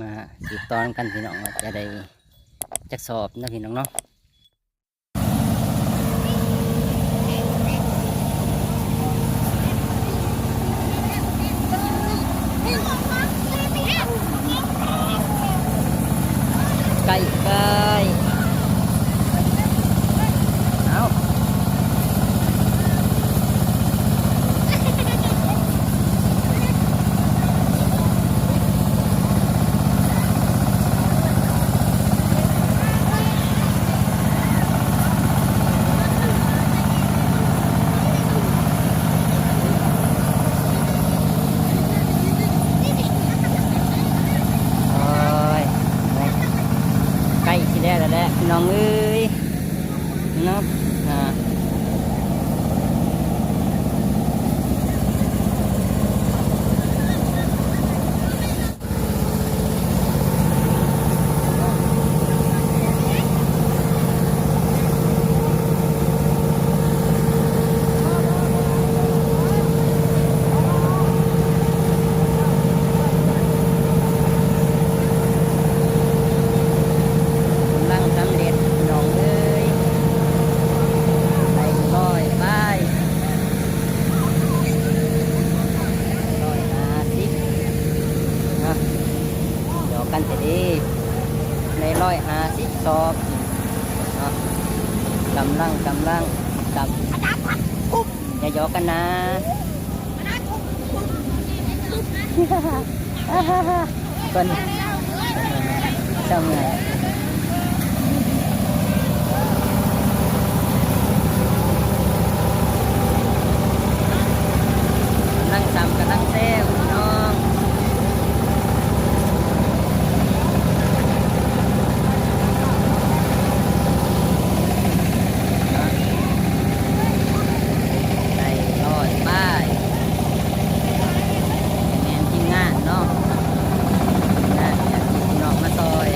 ມາສືບຕໍ່ນຳກັນພີ່ນ້ອງ ວ່າຈະໄດ້ຈັກສອບເນາະພີ່ນ້ອງເນາະ. ໃກ້ໆ ເອົ້າ. ໂອ້ຍ ໃກ້ຊິແລ້ວແລ້ວແຫຼະພີ່ນ້ອງເອີຍ ເນາະ ອ່າ. ກຳລັງສຳເລັດພີ່ນ້ອງເອີຍ ໄດ້ຮ້ອຍປາຍ ຮ້ອຍຫ້າສິບເນາະ ຢອກກັນແທ້ເດ ໄດ້ຮ້ອຍຫ້າສິບສອບເນາະ ກຳລັງ ກຳລັງ ກຳ ຢ່າຢອກກັນນາ ເພິ່ນ ເຊົາເມື່ອຍ ກຳລັງສຳ ກຳລັງແຊວພີ່ນ້ອງ. ໄດ້ຮ້ອຍປາຍ ແມ່ນທີມງານເນາະ ທີມງານຈາກທີ່ພີ່ນ້ອງມາຊ່ອຍ.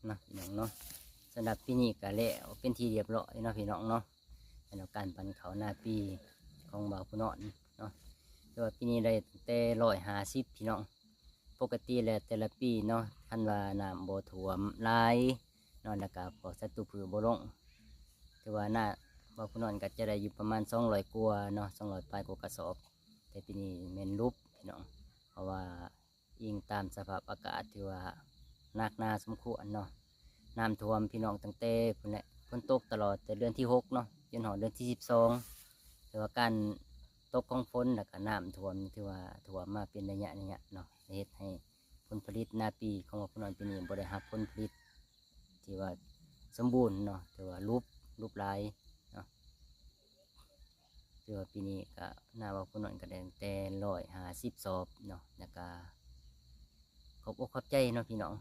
ເນາະ ພີ່ນ້ອງເນາະ ສຳລັບປີນີ້ກະແລ້ວເປັນທີ່ຮຽບຮ້ອຍເນາະ ພີ່ນ້ອງເນາະ ສຳລັບການປັ້ນເຂົ້ານາປີຂອງບ່າວຜູ້ນອນເນາະ. ແຕ່ວ່າປີນີ້ໄດ້ຕັ້ງແຕ່ຮ້ອຍຫ້າສິບພີ່ນ້ອງ. ປົກກະຕິແລ້ວແຕ່ລະປີເນາະ ຄັນວ່ານ້ຳບໍ່ຖ້ວມຫຼາຍເນາະ ແລ້ວກະພວກສັດຕູພືດບໍ່ລົງ ຖືວ່າໜ້າ ວ່າຜູ້ນອນກໍຈະໄດ້ຢູ່ປະມານສອງຮ້ອຍກວ່າເນາະ ສອງຮ້ອຍປາຍກວ່າກະສອບ. ແຕ່ປີນີ້ແມ່ນຫຼຸບພີ່ນ້ອງ ເພາະວ່າອີງຕາມສະພາບອາກາດ ຖືວ່າໜັກໜາສົມຄວນເນາະ. ນ້ຳຖ້ວມພີ່ນ້ອງ ຕັ້ງແຕ່ພຸ້ນແຫຼະ ຝົນຕົກຕະຫຼອດ ແຕ່ເດືອນທີຫົກເນາະ ຈົນຮອດເດືອນທີສິບສອງ. ແຕ່ວ່າການຕົກຂອງຝົນ ແລ້ວກໍນ້ຳຖ້ວມ ຖືວ່າຖ້ວມມາເປັນໄລຍະໆເນາະ ເຮັດໃຫ້ຜົນຜະລິດນາປີຂອງພວກເຮົາປີນີ້ບໍ່ໄດ້ຮັບຜົນຜະລິດທີ່ວ່າສົມບູນເນາະ ຖືວ່າຫຼຸບ ຫຼຸບຫຼາຍເນາະ. ຖືວ່າປີນີ້ກໍໜ້າວ່າຜູ້ນອນກໍໄດ້ຕັ້ງແຕ່ຮ້ອຍຫ້າສິບສອບເນາະ ແລ້ວກໍຂອບອົກຂອບໃຈເນາະພີ່ນ້ອງ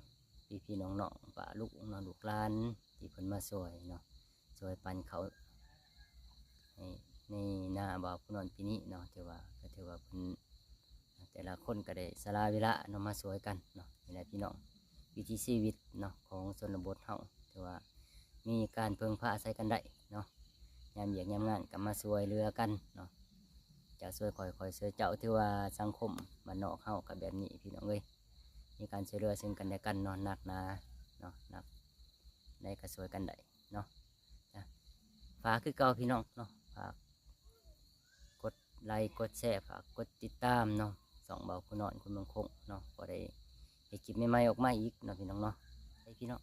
ພີ່ໆນ້ອງໆ ປ້າລຸງເນາະ ລູກຫຼານທີ່ເພິ່ນມາຊ່ວຍເນາະ ຊ່ວຍປັ່ນເຂົ້າໃນ ໃນນາບ່າວຜູ້ນອນປີນີ້ເນາະ. ຖືວ່າ ກໍຖືວ່າເພິ່ນ ແຕ່ລະຄົນກໍໄດ້ສະຫຼະເວລາເນາະ ມາຊ່ວຍກັນເນາະ. ນີ້ແຫຼະພີ່ນ້ອງ ວິຖີຊີວິດເນາະ ຂອງຊົນນະບົດເຮົາ ຖືວ່າມີການເພິ່ງພາອາໄສກັນໄດ້ເນາະ ຍາມວຽກຍາມງານກໍມາຊ່ວຍເຫຼືອກັນເນາະ ເຈົ້າຊ່ວຍຂ້ອຍ ຂ້ອຍຊ່ວຍເຈົ້າ. ຖືວ່າສັງຄົມບ້ານນອກເຮົາກໍແບບນີ້ພີ່ນ້ອງເອີຍ ມີການຊ່ວຍເຫຼືອເຊິ່ງກັນແລະກັນເນາະ ໜັກໜາເນາະ ໜັກໃດກໍຊ່ວຍກັນໄດ້ເນາະ. ຝາກຄືເກົ່າພີ່ນ້ອງເນາະ ຝາກກົດໄລກົດແຊ ຝາກກົດຕິດຕາມເນາະ ຊ່ອງບ່າວຜູ້ນອນຄົນເມືອງຄົງເນາະ ພໍໄດ້ເຮັດຄລິບໃໝ່ໆອອກມາອີກເນາະພີ່ນ້ອງເນາະ. ໄປພີ່ນ້ອງ